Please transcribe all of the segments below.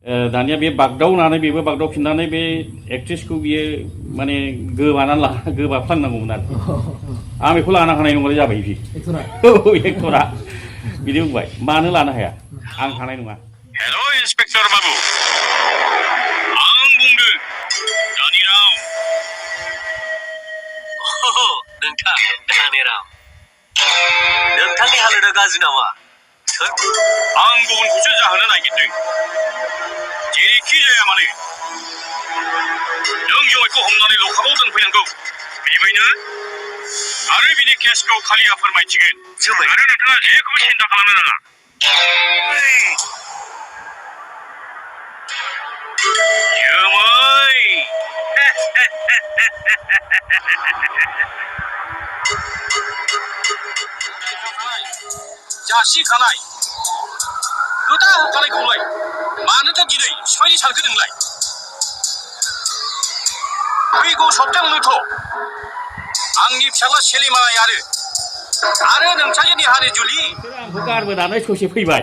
दानिया बे बागदावनानै बेबो बागदावफिननानै बे एक्ट्रेसखौ बियो माने गोबाफ्लांनांगौमोन आरो आं बेखौ लानो हानाय नंला जाबाय बि एक्टरा बिदि बुंबाय मानो लानो हाया आं हानाय नङा हेल' इन्सपेक्टर बाबु आं बुंदों दानिराम नोंथां दानिराम नोंथांनि हालोदा गाज्रि नामा आं गुबुनखौसो जाहोनो नागिरदों जेरैखि जाया मानो नों जयखौ हमनानै लकआपआव दोनफैनांगौ बिनिफ्रायनो आरो बिनि केसखौ खालिया फोरमायथिगोन आरो नोंथाङा जेखौबो सिन्था खालामनो नाङा जोमै जासिखानाय खोथा होखानायखौलाय मानोथो दिनै सिफायनो सानखो नोंलाय फैगौ सप्तायावनोथ' आंनि फिसाज्ला सेलिमाय आरो नोंथांजोनि हानि जुलि आंखौ गारबोनानै ससे फैबाय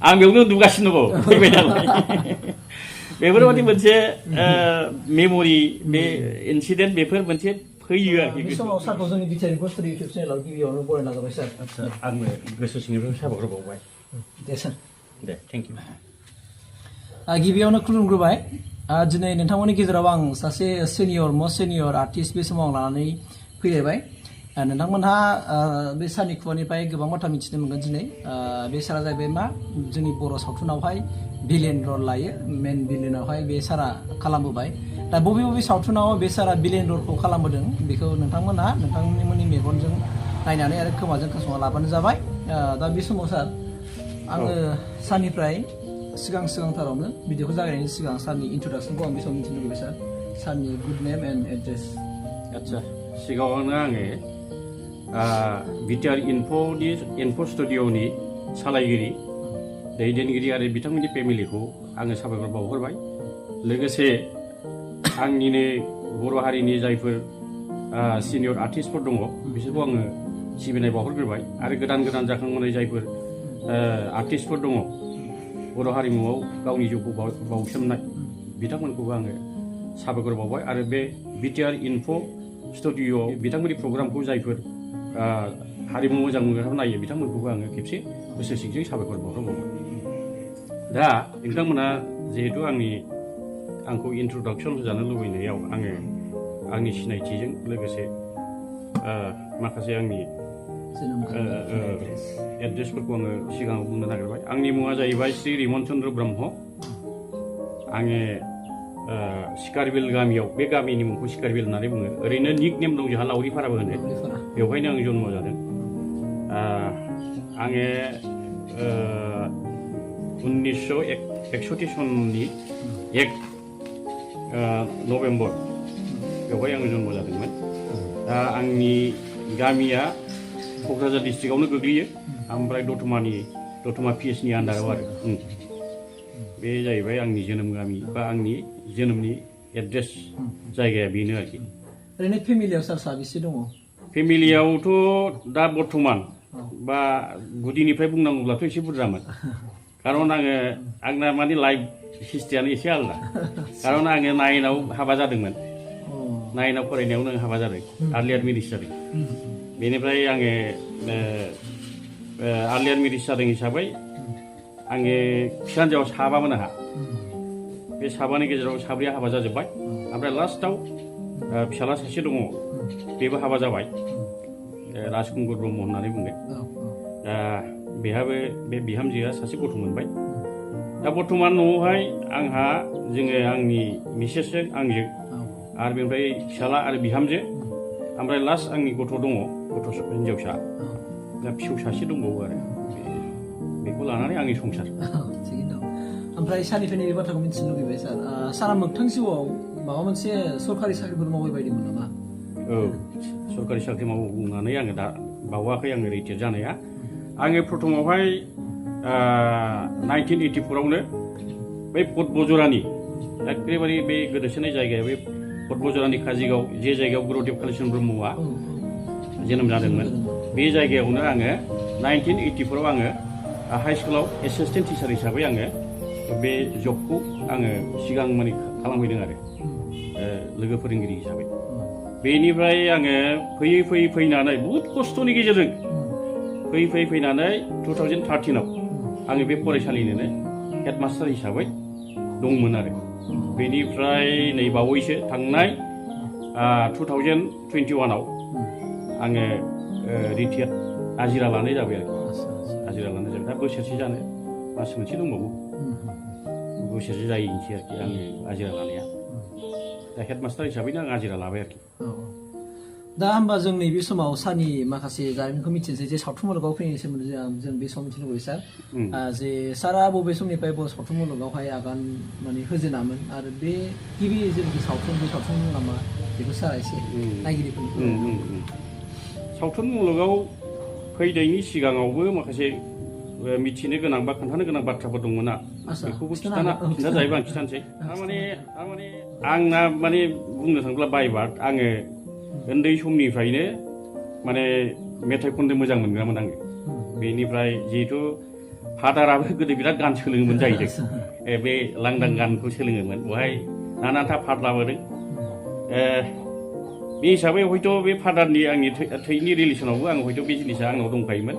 आं बेयावनो उन्दुगासिनो दङ फैबाय नालाय बेफोरबायदि मोनसे मेम'रि बे इन्सिडेन्ट बेफोर मोनसे फैयो आरोखि बे समाव सारखौ जोंनि बिटिआर कस्ट'रि इउटुब चेनेलाव गिबियावनो बरायना जाबाय सार आदसा आंनो गोसो सिंनिफ्राय साबायखर बावबाय दे सार दे थेंक इउ गिबियावनो खुलुमग्रोबाय दिनै नोंथांमोननि गेजेराव आं सासे मस्ट सेनियर आर्टिस्ट बे समाव लानानै फैलायबाय नोंथांमोनहा बे सारनि खुगानिफ्राय गोबां बाथ्रा मिथिनो मोनगोन दिनै बे सारा जाहैबाय मा जोंनि बर' सावथुनावहाय भिलेन रल लायो मेन भिलेनावहाय बे सारा खालामबोबाय दा बबे सावथुनाव बे सारा भिलेन रलखौ खालामबोदों बेखौ नोंथांमोनहा नोंथांमोननि मेगनजों नायनानै आरो खोमाजों खोनासंना लाबानो जाबाय दा बे समाव सार आङो सारनिफ्राय सिगांथारावनो भिडिअखौ जागायनायनि सिगां सारनि इन्ट्रडाक्सनखौ आं बे समाव मिथिनो लुबैयो सार सारनि गुड नेम एन्ड एड्रेस आदसा सिगाङावनो आङो बिटिआर इनफ' स्टुडिअ'नि सालायगिरि दैदेनगिरि आरो बिथांमोननि फेमिलिखौ आङो साबायखर बावहरबाय लोगोसे आंनिनो बर' हारिनि जायफोर सिनियर आर्टिस्टफोर दङ बिसोरखौ आङो सिबिनाय बावहरग्रोबाय आरो गोदान जाखांबोनाय जायफोर आर्टिस्टफोर दङ बर' हारिमुआव गावनि जिउखौ बावसोमनाय बिथांमोनखौबो आङो साबायखर बावबाय आरो बे बिटिआर इनफ' स्टुडिअ'आव बिथांमोननि प्रग्रामखौ जायफोर हारिमु मोजां मोनग्राफोर नायो बिथांमोनखौबो आङो खेबसे गोसो सिंजों साबायखर बावहरबावबाय दा नोंथांमोना जिहेतु आंखौ इन्ट्रडाक्सन होजानो लुबैनायाव आङो आंनि सिनायथिजों लोगोसे माखासे आंनि एड्रेसफोरखौ आङो सिगाङाव बुंनो नागिरबाय आंनि मुङा जाहैबाय श्री रिमन चन्द्र ब्रह्म आङो सिकारबिल गामियाव बे गामिनि मुंखौ सिकारबिल होननानै बुङो ओरैनो निक नेम दं जोंहा लावरिपाराबो होनो बेवहायनो आं जन्म जादों आङो 1961 सननि 1 नभेम्बर बेवहाय आङो जन्म जादोंमोन दा आंनि गामिया क'क्राझार डिस्ट्रिक्टआवनो गोग्लैयो ओमफ्राय दतमा पिएसनि आन्दाराव आरो बे जाहैबाय आंनि जोनोम गामि बा आंनि जोनोमनि एड्रेस जायगाया बेनो आरोखि ओरैनो फेमिलियाव सार साबेसे दङ फेमिलियावथ' दा बर्थमान बा गुदिनिफ्राय बुंनांगौब्लाथ' एसे बुरजामोन खारन आंना माने लाइफ हिस्ट्रियानो एसे आलादा खारन आङो 9आव हाबा जादोंमोन 9आव फरायनायावनो आं हाबा जादों आर्लियार मेरिज जादों बेनिफ्राय आङो आर्लियार मेरिज जादों हिसाबै आङो फिसा हिन्जावाव साबामोन आंहा बे साबानि गेजेराव साब्रैया हाबा जाजोब्बाय ओमफ्राय लास्टआव फिसाला सासे दङ बेबो हाबा जाबाय राजकुंकुर ब्रह्म होननानै बुङो दा बेहाबो बे बिहामजोआ सासे गथ' मोनबाय दा बर्थमान न'आवहाय जोङो आंनि मिसेसजों आंजों आरो बेनिफ्राय फिसाला आरो बिहामजो ओमफ्राय लास्ट आंनि गथ' दङ गथ' हिन्जावसा दा फिसौ सासे दंबावो आरो बेखौ लानानै आंनि संसार थिगैनो दं ओमफ्राय सारनिफ्रायनो बे बाथ्राखौ मिथिनो लुबैबाय सारा मोगथां जिउआव माबा मोनसे सरकारि साख्रिफोर मावबाय बायदीमोन नामा औ सरकारि साख्रि मावनानै आङो दा बावाखै आङो रिटायार जानाया आङो प्रथमावहाय 1984आवनो बै पटबजरानि एखेबारे बे गोदोसोनाय जायगाया बे पटबजरानि काजिगाव जे जायगायाव गुरुदेव कालिचरन ब्रह्मआ जोनोम जादोंमोन बे जायगायावनो आङो 1984आव आङो हाइ स्कुलाव एसिस्टेन्ट टिचार हिसाबै आङो बे जबखौ आङो सिगां माने खालामहैदों आरो लोगो फोरोंगिरि हिसाबै बेनिफ्राय आङो फैयै फैनानै बहुद खस्थ'नि गेजेरजों फैनानै 2013 आव आङो बे फरायसालिनिनो हेडमास्टार हिसाबै दंमोन आरो बेनिफ्राय नै बावैसो थांनाय 2021 आव आङो रिटायार आजिरा लानाय जाबाय आरो आजिरा लानाय जाबाय दा बोसोरसे जानो मास मोनसे दंबावो बोसोरसे जायैनोसै आरोखि आङो आजिरा लानाया दा हेडमास्टार हिसाबैनो आं आजिरा लाबाय आरोखि दा होमबा जों नैबे समाव सारनि माखासे जारिमिनखौ मिथिनोसै जे सावथुन मुलुगाव फैनायनि सोमोन्दै जों बे समाव मिथिनो लुबैयो सार जे सारा बबे समनिफ्राय बर' सावथुन मुलुगावहाय आगान माने होजेनामोन आरो बे गिबि जेनाखि सावथुन बे सावथुन नामा बेखौ सारा एसे नायगिरिफोरनि सावथुन मुलुगाव फैनायनि सिगाङावबो माखासे मिथिनो गोनां बा खोन्थानो गोनां बाथ्राफोर दंमोन ना बेखौबो खिन्था जायोबा आं खिन्थानोसै थारमाने आंना माने बुंनो थाङोब्ला बायबार्थ आङो उन्दै समनिफ्रायनो माने मेथाइ खननो मोजां मोनग्रामोन आङो बेनिफ्राय जिहेथु फादाराबो गोदो बिराद गान सोलोङोमोन जाहैदों बे लांदां गानखौ सोलोङोमोन बेवहाय नानाथा पार्ट लाबोदों बे हिसाबै हयथ' बे फादारनि आंनि थैनि रिलेसनावबो आं हयथ' बे जिनिसा आंनाव दंखायोमोन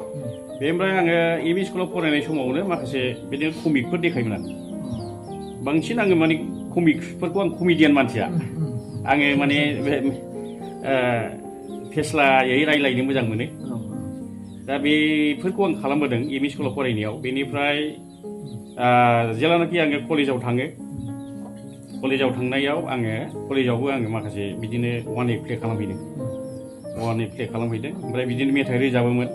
बेनिफ्राय आङो एम इ स्कुलाव फरायनाय समावनो माखासे बिदिनो कमिकफोर देखायोमोन आं बांसिन आङो माने कमिक्सफोरखौ आं कमेडियान मानसिया आङो माने फेस्लायै रायलायनो मोजां मोनो दा बेफोरखौ आं खालामबोदों एम इ स्कुलाव फरायनायाव बेनिफ्राय जेब्लानाखि आङो कलेजाव थाङो कलेजाव थांनायाव कलेजावबो आङो माखासे बिदिनो वान ए प्ले खालामहैदों ओमफ्राय बिदिनो मेथाइ रोजाबोमोन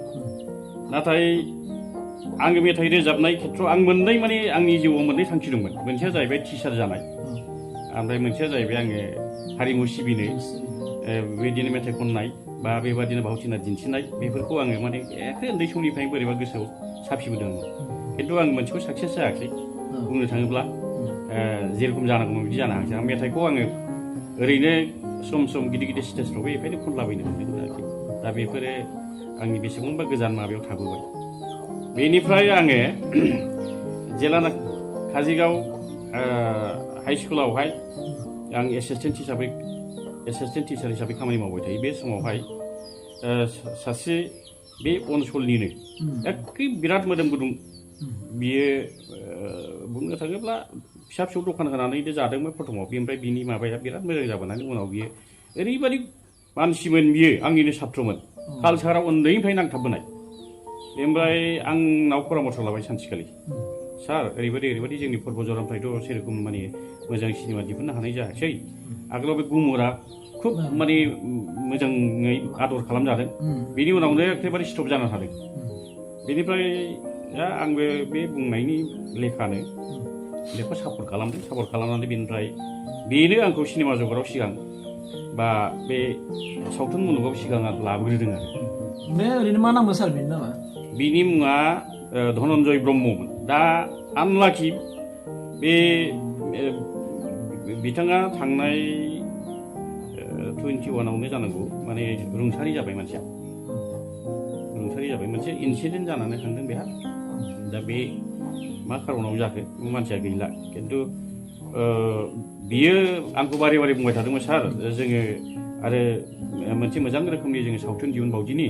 नाथाय आङो मेथाइ रोजाबनाय खेथ्रआव आं मोननै माने आंनि जिउआव मोननै थांखि दंमोन मोनसेया जाहैबाय टिचार जानाय ओमफ्राय मोनसेया जाहैबाय आङो हारिमु सिबिनो बेबायदिनो मेथाइ खननाय बा बेबादिनो भावथिना दिन्थिनाय बेफोरखौ आङो माने एखे उन्दै समनिफ्रायनो बोरैबा गोसोआव साफिबोदोंमोन खिन्थु आं मोनसेखौ साक्सेस जायाखै बुंनो थाङोब्ला जेरखम जानांगौमोन बिदि जानो हायाखै आं मेथाइखौ आङो ओरैनो सम सम गिदिर स्टेजफ्रावबो एफायनो खनलाबायनो मोन्दों आरोखि दा बेफोरो आंनि बेसेबांबा गोजान माबायाव थाबोबाय बेनिफ्राय आङो जेलाना काजिगाव हाइ स्कुलावहाय आं एसिस्टेन्ट टिचार हिसाबै खामानि मावबाय थायो बे समावहाय सासे बे ओनसोलनिनो एखे बिराद मोदोम गुदुं बियो बुंनो थाङोब्ला फिसा फिसौ दखान होनानै जादोंमोन प्रथमाव बेनिफ्राय बिनि माबाया बिराद मोजां जाबोनानै उनाव बियो ओरैबायदि मानसिमोन बियो आंनिनो सात्रमोन कालसाराव उन्दैनिफ्राय नांथाबबोनाय ओमफ्राय आंनाव परामर्श लाबाय सानसेखालि सार ओरैबायदि जोंनि पर्बजरानिफ्रायथ' सेरखम माने मोजां सिनेमा दिहुननो हानाय जायासै आगोलाव बे गुमुरा खुब माने मोजाङै आदर खालामजादों बेनि उनावनो एखेबारे स्टप जाना थादों बेनिफ्राय दा आंबो बे बुंनायनि लेखानो बेखौ सापर्ट खालामनानै बेनिफ्राय बेनो आंखौ सिनेमा जगतआव सिगां बा बे सावथुन मुलुगाव सिगां लाबोग्रोदों आरो बे ओरैनो मा नाममोन सार बेनि नामा बिनि मुङा धनन्जय ब्रह्ममोन दा आनलाखि बे बिथाङा थांनाय 21आवनो जानांगौ माने रुंसारि जाबाय मानसिया मोनसे इन्सिडेन्ट जानानै थांदों बेहा दा बे मा खारनाव जाखो मानसिया गैला खिन्थु बियो आंखौ बारे बुंबाय थादोंमोन सार जोङो आरो मोनसे मोजां रोखोमनि जोङो सावथुन दिहुनबावदिनि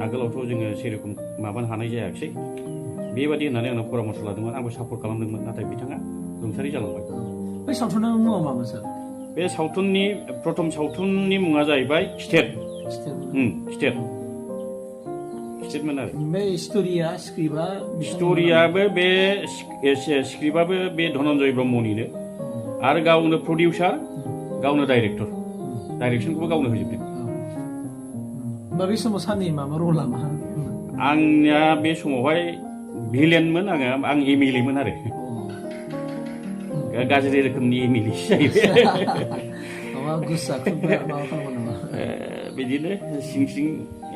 आगोलावथ' जोङो सेरखम माबानो हानाय जायाखिसै बेबादि होननानै आंनाव परामर्श लादोंमोन आंबो सापर्ट खालामदोंमन नाथाय बिथाङा रुंसारि जालांबाय बै सावथुननि मुङा मामोन सार बे प्रथम सावथुननि मुङा जाहैबाय खिथेर खिथेरमोन आरो बे स्ट'रियाबो बे स्क्रिप्टआबो बे धनन्जय ब्रह्मनिनो आरो गावनो प्रडिउसार गावनो डाइरेक्सनखौबो गावनो होजोबदों होमबा बे समाव सारनि माबा रला मा आंनिया बे समावहाय भिलेनमोन आं एमएलएमोन आरो गाज्रि रोखोमनि एमएलए जाहैबाय बिदिनो सिं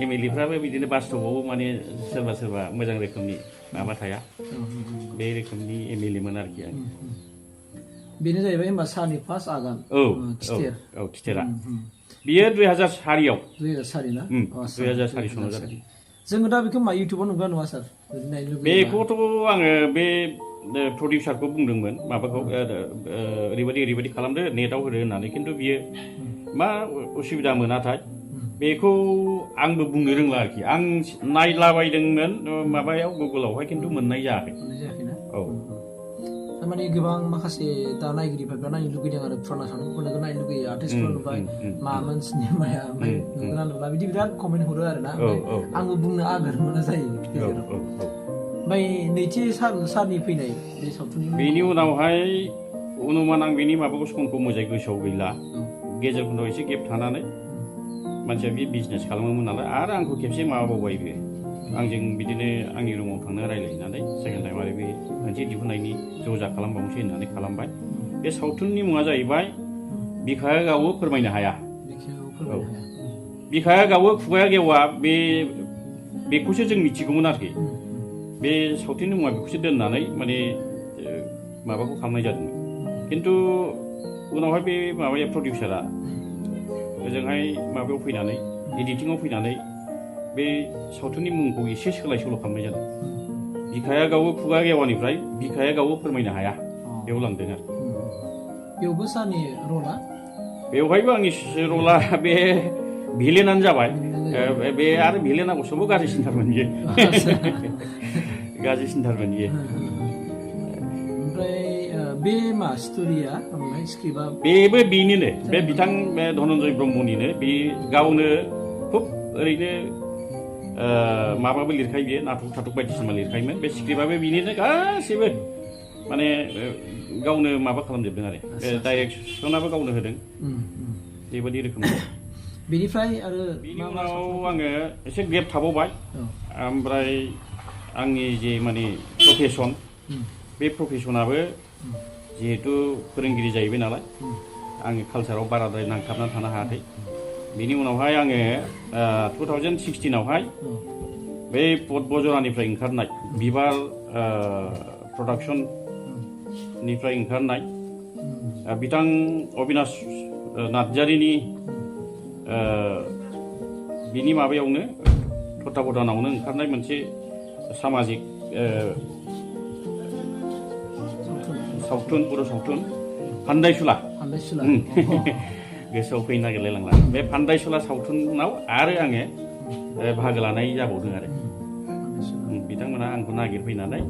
एमएलएफ्राबो बिदिनो बास्तबाव माने सोरबा मोजां रोखोमनि माबा थाया बे रोखोमनि एमएलएमोन आरोखि आं बेनो जाहैबाय होमबा सारनि फार्स्ट आगान खिथेरा बियो 2004आव 2004 ना 2004 सनाव जादों जोङो दा बेखौ मा इउटुबाव नुगा नङा सार बेखौथ' आङो बे प्रडिउसारखौ बुंदोंमोन माबाखौ ओरैबायदि खालामदो नेटआव होदो होननानै खिन्थु बियो मा उसुबिदा मोनाथाय बेखौ आंबो बुंनो रोंला आरोखि आं नायलाबायदोंमोन माबायाव गुगोलावहाय खिन्थु मोननाय जायाखै औ थारमाने गोबां माखासे दा नायगिरिफोरा नायनो लुगैदों आरो फुराना सावथुनफोरखौ नायनो लुगैयो आर्टिस्टफोर नुबाय मामोन सिनेमाया ओमफ्राय नुगोना नुला बिदि बिराद कमेन्ट हरो आरो ना आंबो बुंनो आगोर मोना जायो गेजेराव ओमफ्राय नैथि सारनि फैनाय बे सावथुननि बेनि उनावहाय अनुमान आं बेनि माबाखौ समखौ मोजाङै गोसोआव गैला गेजेर खन्दआव एसे गेप थानानै मानसिया बे बिजनेस खालामोमोन नालाय आरो आंखौ खेबसे माबाबावबाय बियो आंजों बिदिनो आंनि रुमाव थांनो रायज्लायनानै सेकेन्ड टाइम आरो बे मोनसे दिहुननायनि जजा खालामबावनोसै होननानै खालामबाय बे सावथुननि मुङा जाहैबाय बिखाया गावो फोरमायनो हाया बिखाया गावो खुगाया गेवा बेखौसो जों मिथिगौमोन आरोखि बे सावथुननि मुङा बेखौसो दोननानै माने माबाखौ खालामनाय जादोंमोन खिन्थु उनावहाय बे माबाया प्रडिउसारा ओजोंहाय माबायाव फैनानै एडिटिंआव फैनानै बे सावथुननि मुंखौ एसे सोलाय सोल' खालामनाय जादों बिखाया गावो खुगा गेवानिफ्राय बिखाया गावो फोरमायनो हाया बेयाव लांदों आरो बेयावबो सारनि रला बेवहायबो आंनि रला बे भिलेनानो जाबाय बे आरो भिलेना बसबो गाज्रिसिनथारमोन बियो गाज्रिसिनथारमोन बियो ओमफ्राय बे मा स्ट'रिया ओमफ्राय स्क्रिप्टआ बेबो बेनिनो बे बिथां धनन्जय ब्रह्मनिनो बे गावनो खुब ओरैनो माबाबो लिरखायो बियो नाटक थाटक बायदिसिना लिरखायोमोन बे स्क्रिप्टआबो बिनिनो गासैबो माने गावनो माबा खालामजोबदों आरो डाइरेक्सनाबो गावनो होदों बेबायदि रोखोमनि बेनिफ्राय आरो बिनि उनाव आङो एसे गेप थाबावबाय ओमफ्राय आंनि जे माने प्रफेसन बे प्रफेसनाबो जिहेतु फोरोंगिरि जाहैबाय नालाय आङो कालसाराव बाराद्राय नांथाबनानै थानो हायाखै बिनि उनावहाय आङो 2016आवहाय बे पद्मजरानिफ्राय ओंखारनाय बिबार प्रडाक्सननिफ्राय ओंखारनाय बिथां अबिनाश नार्जारिनि बिनि माबायावनो तत्वाबधानावनो ओंखारनाय मोनसे सामाजिक सावथुन बर' सावथुन फान्दायसुला गोसोआव फैनो नागिरलायलांला बे फान्दायसुला सावथुनाव आरो आङो बाहागो लानाय जाबावदों आरो बिथांमोना आंखौ नागिरफैनानै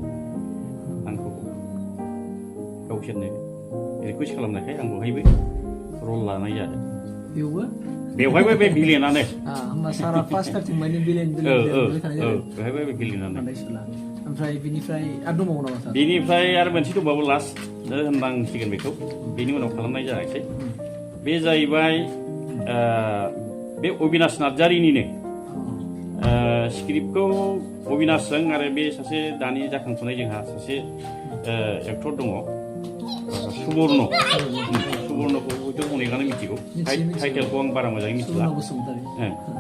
आंखौ गावसोरनो रिकुवेस्ट खालामनायखाय आं बहायबो रल लानाय जादों बेवहायबो बे भिलेनानो होमबा सारा फार्स्ट टाइम माने भिलेन बेवहायबो बे भिलेनानो ओमफ्राय बिनिफ्राय आरो दंबावो नामा सार बिनिफ्राय आरो मोनसे दंबावो लास्ट होननांसिगोन बेखौ बेनि उनाव खालामनाय जायाखै बे जाहैबाय बे अबिनाश नार्जारिनिनो स्क्रिप्टखौ अबिनाशजों आरो बे सासे दानि जाखांफुनाय जोंहा सासे एक्टर दङ सुबर्णखौ हयथ' अनेकानो मिथिगौ टाइटेलखौ आं बारा मोजाङै मिथिला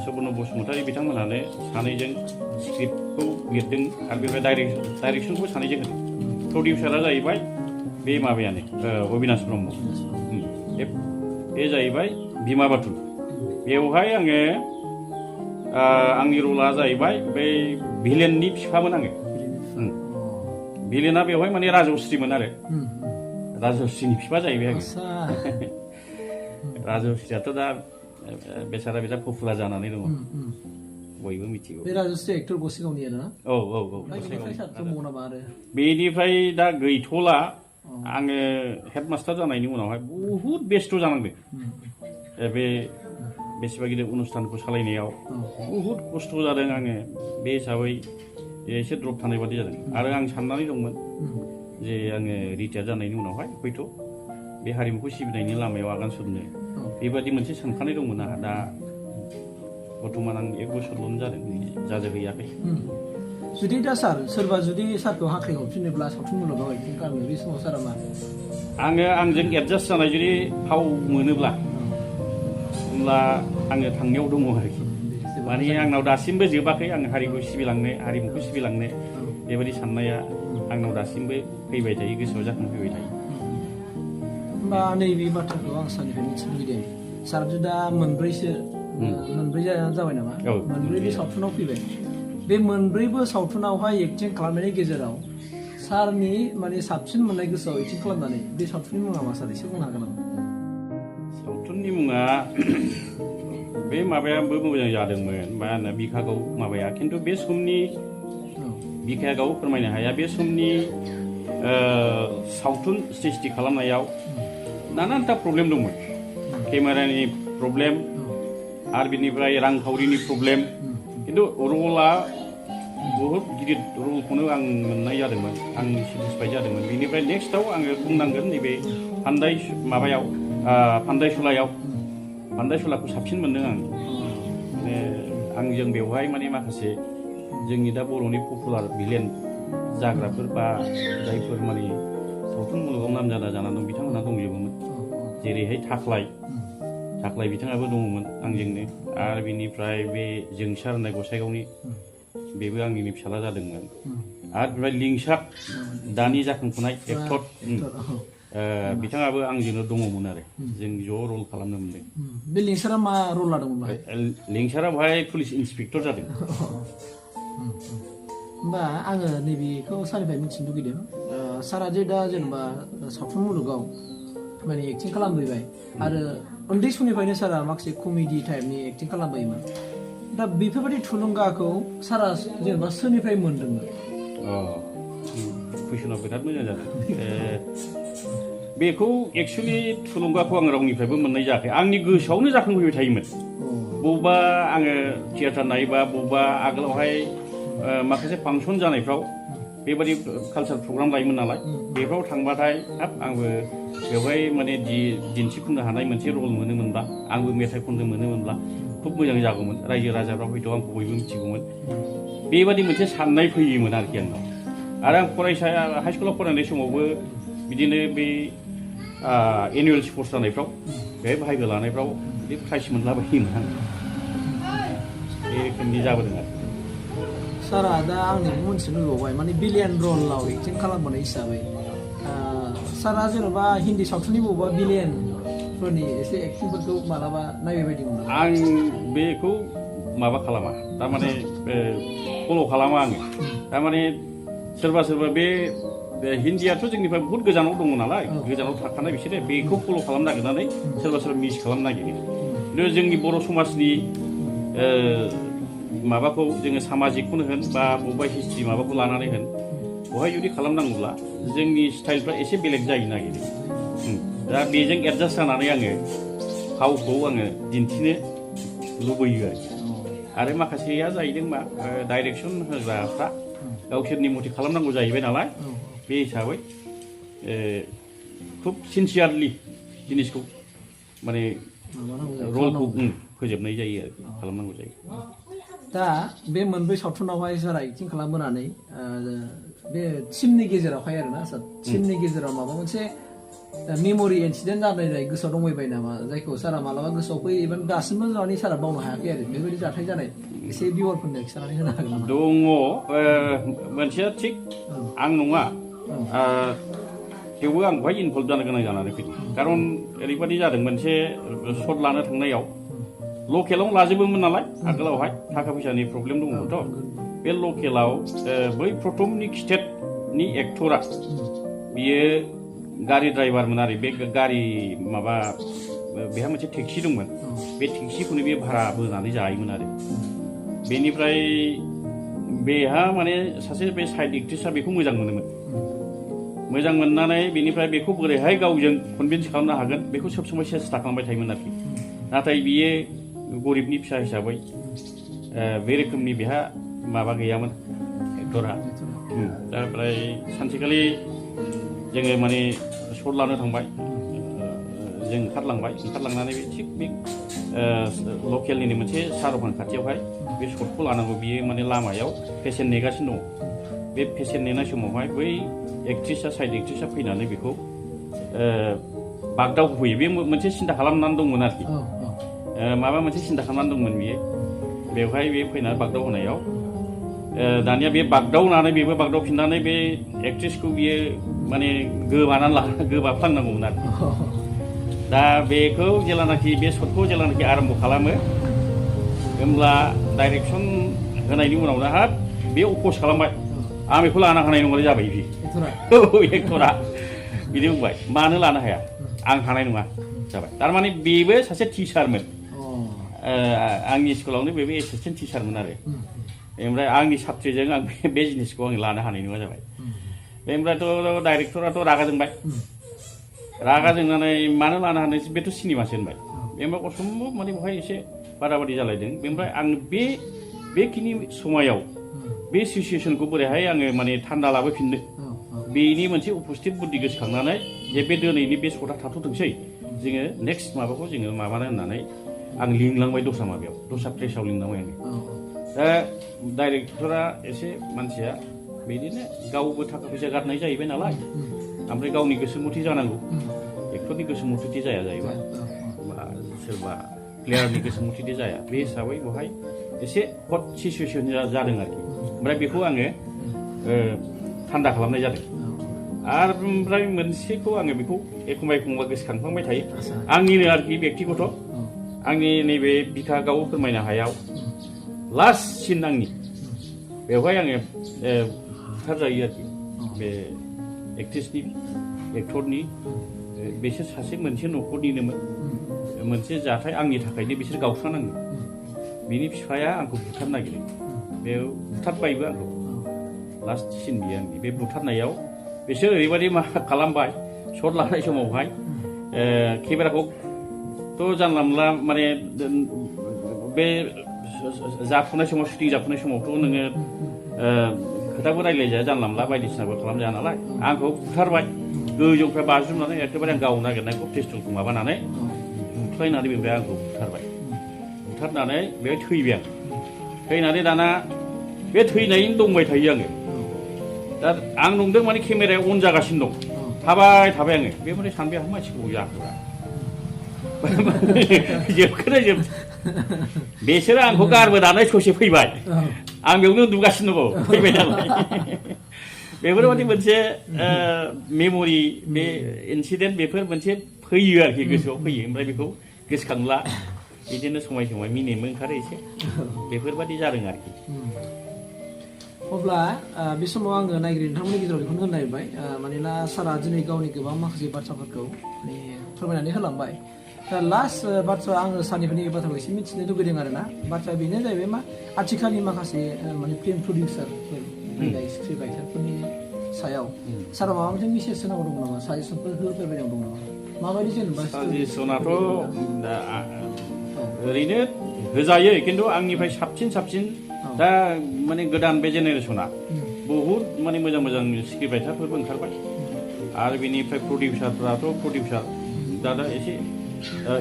सुबर्न बसुमतारी बिथांमोनहानो सानैजों स्क्रिप्टखौ लिरदों आरो बेनिफ्राय डाइरेक्सनखौ सानैजों होदों प्रडिउसारा जाहैबाय बे माबायानो अबिनाश ब्रह्म बे जाहैबाय बिमा बाथुल बेवहाय आङो आंनि रला जाहैबाय बै भिलेननि बिफामोन आङो भिलेना बेवहाय माने राजश्रीमोन आरो राजश्रीनि बिफा जाहैबाय आङो राजश्रीयाथ' दा बेसारा बिराद पपुलार जानानै दङ बयबो मिथिगौ बे राजश्री एक्टर गसाइगावनि आरो ना औ बेनिफ्राय दा गैथ'ला आङो हेडमास्टार जानायनि उनावहाय बहुद बेस्थ' जानांदों बे बेसेबा गिदिर अनुष्ठानखौ सालायनायाव बहुद खस्थ' जादों आङो बे हिसाबै एसे द्रप थानाय बादि जादों आरो आं साननानै दंमोन जे आङो रिटायार जानायनि उनावहाय हयथ' बे हारिमुखौ सिबिनायनि लामायाव आगान सुरनो बेबादि मोनसे सानखानाय दंमोन आंहा दा बर्थमान आं 1 बोसोरल'नो जादों जाजोबहैयाखै जुदि दा सार सोरबा जुदि सारखौ हांख्रायहरफिनोब्ला सावथुन मुलुगाव एक्टिं खालामनो बे समाव सारा मा आङो आंजों एडजास्ट जानाय जुदि फाव मोनोब्ला होमब्ला आङो थांनायाव दङ आरोखि माने आंनाव दासिमबो जोबाखै आं हारिखौ सिबिलांनो हारिमुखौ सिबिलांनो बेबायदि साननाया आंनाव दासिमबो फैबाय थायो गोसोआव जाखांफैबाय थायो होमबा नैबे बाथ्राखौ आं सारनिफ्राय मिथिनो लुबैदों सारजों दा मोनब्रै जाबाय नामा मोनब्रै बे सावथुनाव फैबाय बे मोनब्रैबो सावथुनावहाय एक्टिं खालामनायनि गेजेराव सारनि माने साबसिन मोननाय गोसोआव एक्टिं खालामनानै बे सावथुननि मुङा मा सार एसे बुंनो हागोन नामा? सावथुननि मुङा बे माबायाबो मोजां जादोंमोन मा होनो बिखाखौ माबाया खिन्थु बे समनि बिखाया गाव फोरमायनो हाया बे समनि सावथुन सृष्टि खालामनायाव नानानथा प्रब्लेम दंमोन केमेरानि प्रब्लेम आरो बिनिफ्राय रांखावरिनि प्रब्लेम खिन्थु रला बहुत गिदिर रलखौनो आं मोननाय जादोंमोन आं सेटिसफाइड जादोंमोन बेनिफ्राय नेक्स्टआव आङो बुंनांगोन नैबे फान्दाय माबायाव फान्दायसुलाखौ साबसिन मोनदों आं माने आंजों बेवहाय माने माखासे जोंनि दा बर'नि पपुलार भिलेन जाग्राफोर बा जायफोर माने सावथुन मुलुगाव नामजादा जाना दं बिथांमोनहा दंजोबोमोन जेरैहाय थाख्लाय बिथाङाबो दङमोन आंजोंनो आरो बिनिफ्राय बे जोंसार होननाय गसाइगावनि बेबो आंनिनो फिसाला जादोंमोन आरो ओमफ्राय लिंसार दानि जाखांफुनाय एक्टर बिथाङाबो आंजोंनो दङमोन आरो जों ज' रल खालामनो मोनदों बे लिंसारा मा रल लादोंमोन बाहाय? लिंसारा बेवहाय पुलिस इन्सपेक्टर जादों होमबा आङो नैबेखौ सारनिफ्राय मिथिनो लुगैदों सारा जे दा जेनेबा सावथुन मुलुगाव माने एक्टिं खालामबोबाय आरो उन्दै समनिफ्रायनो सारा माखासे कमेडि टाइपनि एक्टिं खालामबोयोमोन दा बेफोरबायदि थुलुंगाखौ सारा जेनेबा सोरनिफ्राय मोन्दोंमोन? कुइसना बिराद मोजां जादों बेखौ एक्सुवेलि थुलुंगाखौ आं रावनिफ्रायबो मोननाय जायाखै आंनि गोसोआवनो जाखांफैबाय थायोमोन बबेबा आङो थियेटार नायोबा बबेबा आगोलावहाय माखासे फांसन जानायफ्राव बेबायदि कालचार प्रग्राम लायोमोन नालाय बेफ्राव थांबाथाय हाब आंबो बेवहाय माने दिन्थिफुंनो हानाय मोनसे रल मोनोमोनब्ला आंबो मेथाइ खननो मोनोमोनब्ला खुब मोजां जागौमोन रायजो राजाफ्रा हयथ' आंखौ बयबो मिथिगौमोन बेबादि मोनसे साननाय फैयोमोन आरोखि आंनाव आरो आं हाइ स्कुलाव फरायनाय समावबो बिदिनो बे एनुवेल स्पर्ट्स जानायफ्राव बेहाय बाहागो लानायफ्राव बिदि प्राइज मोनलाबायोमोन आं बे रोखोमनि जाबोदों आरो सारा दा आंनि मोनथिनो लुबैबाय माने बिलियन रलाव एक्टिं खालामबोनाय हिसाबै सारा जेन'बा हिन्दी सावथुननि बबेबा बिलियनफोरनि एसे एक्टिंफोरखौ मालाबा नायबाय बायदोंमोन आं बेखौ माबा खालामा थारमाने फल' खालामा आङो थारमाने सोरबा बे हिन्दीयाथ' जोंनिफ्राय बहुत गोजानाव दङ नालाय गोजानाव थाखानाय बिसोरो बेखौ फल' खालामनो नागिरनानै सोरबा मिस खालामनो नागिरो खिन्थु जोंनि बर' समाजनि माबाखौ जोङो सामाजिकखौनो होन बा बबेबा हिस्ट्रि माबाखौ लानानै होन बेवहाय जुदि खालामनांगौब्ला जोंनि स्टाइलफ्रा एसे बेलेग जायो नागिरो दा बेजों एडजास्ट जानानै आङो फावखौ आङो दिन्थिनो लुबैयो आरो माखासेया जाहैदों मा डाइरेक्सन होग्राफ्रा गावसोरनि मथे खालामनांगौ जाहैबाय नालाय बे हिसाबै खुब सिनसियारलि जिनिसखौ माने रलखौ फोजोबनाय जायो आरो खालामनांगौ जायो दा बे मोनब्रै सावथुनावहाय सारा एक्टिं खालामबोनानै बे टिमनि गेजेरावहाय आरोना सार टिमनि गेजेराव माबा मोनसे मेम'रि इन्सिडेन्ट जानाय गोसोआव दंबाय नामा जायखौ सारा मालाबा गोसोआव फैयो एबा दासिमबो जानानै सारा बावनो हायाखै आरो बेबायदि जाथाय जानाय एसे भिउवारफोरनो खिन्थानानै होनो हागोन नामा? दङ मोनसेया थिग आं नङा थेवबो आं बेवहाय इनभल्भ जानो गोनां जानानै फैदों खारन ओरैबायदि जादों मोनसे शट लानो थांनायाव लकेलावनो लाजोबोमोन नालाय आगोलावहाय थाखा फैसानि प्रब्लेम दङमोनथ' बे लकेलाव बै प्रथमनि स्टेटनि एक्टरा बियो गारि ड्राइभारमोन आरो बे गारि माबा बेहा मोनसे टेक्सि दंमोन बे टेक्सिखौनो बे भारा बोनानै जायोमोन आरो बेनिफ्राय बेहा माने सासे बे साइड एक्ट्रेसआ बेखौ मोजां मोनोमोन मोजां मोननानै बेनिफ्राय बेखौ बोरैहाय गावजों कनभिन्स खालामनो हागोन बेखौ सब समाय सेस्था खालामबाय थायोमोन आरोखि नाथाय बियो गरिबनि फिसा हिसाबै बे रोखोमनि बेहा माबा गैयामोन एक्टरा दा ओमफ्राय सानसेखालि जोङो माने शट लानो थांबाय जों ओंखारलांनानै बे थिग बे लकेलनिनो मोनसे साहा दखान खाथियावहाय बे शटखौ लानांगौ बियो माने लामायाव पेसेन्ट नेगासिनो दङ बे पेसेन्ट नेनाय समावहाय बै साइड एक्ट्रेसआ फैनानै बेखौ बागदाव होफैयो बे मोनसे सिन्था खालामनानै दंमोन आरोखि माबा मोनसे सिन्था खालामनानै दंमोन बियो बेवहाय बे फैनानै बागदाव होनायाव दानिया बे बागदावनानै बेबो बागदावफिननानै बे एक्ट्रेसखौ बियो माने गोबाफ्लांनांगौमोन आरो दा बेखौ जेलानाखि बे शटखौ जेलानाखि आरम्भ खालामो होमब्ला डाइरेक्सन होनायनि उनावनो हाब बे अफस खालामबाय आं बेखौ लानो हानाय नङा जाबाय बि एक्टरा औ एक्टरा बिदि बुंबाय मानो लानो हाया आं हानाय नङा जाबाय थारमाने बेबो सासे टिचारमोन आंनि स्कुलावनो बेबो एसिस्टेन्ट टिचारमोन आरो ओमफ्राय आंनि साबजेक्टजों आं बे जिनिसखौ आं लानो हानाय नङा जाबाय ओमफ्रायथ' डाइरेक्टराथ' रागा जोंबाय रागा जोंनानै मानो लानो हानाय बेथ' सिनेमासो होनबाय ओमफ्राय असम्भब माने बेवहाय एसे बादाबादि जालायदों ओमफ्राय आं बेखिनि समायाव बे सिचुवेसनखौ बोरैहाय आङो माने थान्दा लाबोफिननो बेनि मोनसे उपस्थित बुद्धि गोसोखांनानै जे बे दिनैनि बे सथा थाथ'थोंसै जोङो नेक्स्ट माबाखौ जोङो माबानो होननानै आं लिंलांबाय दस्रा माबायाव दस्रा प्लेसाव लिंलांबाय आङो दा डाइरेक्टरा एसे मानसिया बिदिनो गावबो थाखा फैसा गारनाय जाहैबाय नालाय ओमफ्राय गावनि गोसो मथे जानांगौ एक्टरनि गोसो मथे जाया जाहैबाय बा सोरबा प्लेयारनि गोसो मथे जाया बे हिसाबै बेवहाय एसे हट सिचुवेसन जादों आरोखि ओमफ्राय बेखौ आङो थान्दा खालामनाय जादों आरो ओमफ्राय मोनसेखौ आङो बेखौ एखमबा एखमबा गोसोखांफ्लांबाय थायो आंनिनो आरोखि बेक्तिगत आंनि नैबे बिखा गाव फोरमायनो हायाव लास्ट सिन आंनि बेवहाय आङो बुथारजायो आरोखि बे एक्ट्रिसनि एक्टरनि बिसोर सासे मोनसे न'खरनिनोमोन मोनसे जाथाय आंनि थाखायनो बिसोर गावस्रानाङो बिनि बिफाया आंखौ बुथारनो नागिरो बेयाव बुथारबायबो आंखौ लास्ट सिन बियो आंनि बे बुथारनायाव बिसोर ओरैबायदि मा खालामबाय शट लानाय समावहाय केमेराखौथ' जानला मोनला माने बे जाफुनाय समाव शुटिं जाफुनाय समावथ' नोङो खोथाबो रायज्लायजाया जानला मोनला बायदिसिनाबो खालामजाया नालाय आंखौ बुथारबाय गोजौनिफ्राय बाज्रुमनानै एखेबारे आं गावनो नागिरनायखौ पिस्तलखौ माबानानै बुख्लायनानै बेनिफ्राय आंखौ बुथारबाय बुथारनानै बेहाय थैबाय आं थैनानै दाना बे थैनायनि दंबाय थायो आङो दा आं नंदों माने केमेराया अन जागासिनो दं थाबाय आङो बे माने सानबाय आं मानसिखौ जाखोरा जोबखोना जोब बिसोरो आंखौ गारबोनानै ससे फैबाय आं बेयावनो उन्दुगासिनो दङ फैबाय नालाय बेफोरबायदि मोनसे मेम'रि बे इन्सिडेन्ट बेफोर मोनसे फैयो आरोखि गोसोआव फैयो ओमफ्राय बेखौ गोसोखांला बिदिनो समाय समाय मिनिनोबो ओंखारो एसे बेफोरबायदि जादों आरोखि अब्ला बे समाव आङो नायगिरि नोंथांमोननि गेजेराव बेखौनो होनो नागिरबाय मानोना सारा दिनै गावनि गोबां माखासे बाथ्राफोरखौ माने फोरमायनानै होलांबाय दा लास्ट बाथ्रा आङो सारनिफोरनि बाथ्राखौ एसे मिथिनो लुबैदों आरोना बाथ्राया बेनो जाहैबाय मा आथिखालनि माखासे माने फिल्म प्रडिउसारफोर स्क्रिप्ट राइटारफोरनि सायाव सारा माबा मोनसे मेसेज होनांगौ दं नामा साजेसनफोर होफैबायनांगौ दं नामा माबायदि जेनेबा साजेसनाथ' ओरैनो होजायो खिन्थु आंनिफ्राय साबसिन दा माने गोदान बे जेनेरेसना बहुद माने मोजां स्क्रिप्ट राइटारफोरबो ओंखारबाय आरो बेनिफ्राय प्रडिउसार दा एसे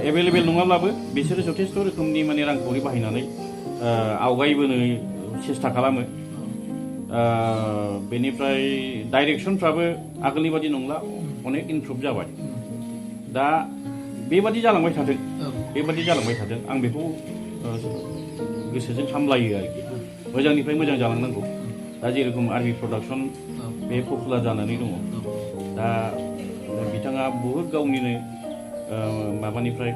एभेलेबेल नङाब्लाबो बिसोरो जथेस्थ' रोखोमनि माने रांखावरि बाहायनानै आवगायबोनो सेस्था खालामो बेनिफ्राय डाइरेक्सनफ्राबो आगोलनि बादि नंला अनेक इमप्रुभ जाबाय दा बेबादि जालांबाय थादों आं बेखौ गोसोजों हामलायो आरोखि मोजांनिफ्राय मोजां जालांनांगौ दा जेरेखम आर्मि प्रडाक्सन बे पपुलार जानानै दङ दा बिथाङा बहुद गावनिनो माबानिफ्राय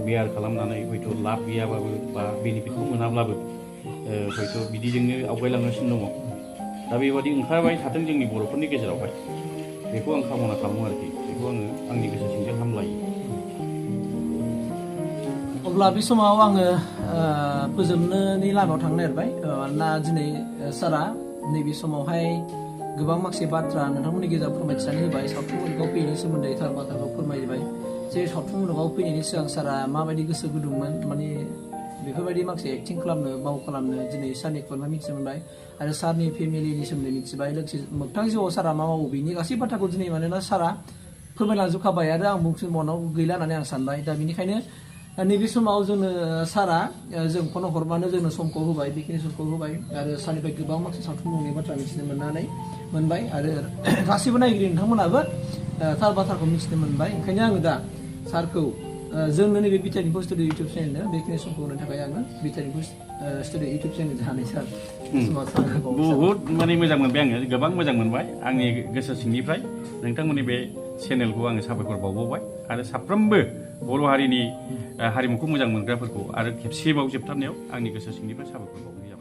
बेयार खालामनानै हयथ' लाब गैयाबाबो बा बेनिफिटखौ मोनाब्लाबो हयथ' बिदिजोंनो आवगायलांगासिनो दङ दा बेबादि ओंखारबाय थाथों जोंनि बर'फोरनि गेजेरावहाय बेखौ आं कामना खालामो आरोखि बेखौ आङो आंनि गोसो सिंजों हामलायो अब्ला बे समाव आङो फोजोबनायनि लामायाव थांनो नागिरबाय मानोना दिनै सारा नैबे समावहाय गोबां माखासे बाथ्रा नोंथांमोननि गेजेराव फोरमायथिनानै होबाय सावथुन मुलुगाव फैनायनि सोमोन्दै थार बाथ्राखौ फोरमायबाय जे सावथुन मुलुगाव फैनायनि सिगां सारा माबायदि गोसो गुदुंमोन माने बेफोरबायदि माखासे एक्टिं खालामनो माव खालामनो दिनै सारनि खुगानिफ्राय मिथिनो मोनबाय आरो सारनि फेमिलिनि सोमोन्दै मिथिबाय लोगोसे मोगथां जिउआव सारा मा मावो बेनि गासै बाथ्राखौ दिनै मानोना सारा फोरमायलांजोबखाबाय आरो आं बुंफिनबावनांगौ गैला होननानै आं सानबाय दा बेनिखायनो नैबे समाव जोंनो सारा जों फन हरबानो जोंनो समखौ होबाय बेखिनि समखौ होबाय आरो सारनिफ्राय गोबां माखासे सावथुन मुलुगनि बाथ्रा मिथिनो मोनबाय आरो गासैबो नायगिरि नोंथांमोनाबो थार बाथ्राखौ मिथिनो मोनबाय ओंखायनो आङो दा सारखौ जोंनो नैबे बिटिआर इनफो स्टुडिअ इउटुब चेनेलनो बेखिनि समखौ होनो थाखाय आङो BTR info studio YouTube channel जानानै सार बहुद माने मोजां मोनबाय आङो गोबां मोजां मोनबाय आंनि गोसो सिंनिफ्राय नोंथांमोननि बे चेनेलखौ आङो साबायखर बावबावबाय आरो साफ्रोमबो बर' हारिनि हारिमुखौ मोजां मोनग्राफोरखौ आरो खेबसेबाव जोबथारनायाव आंनि गोसो सिंनिफ्राय साबायखर बावनाय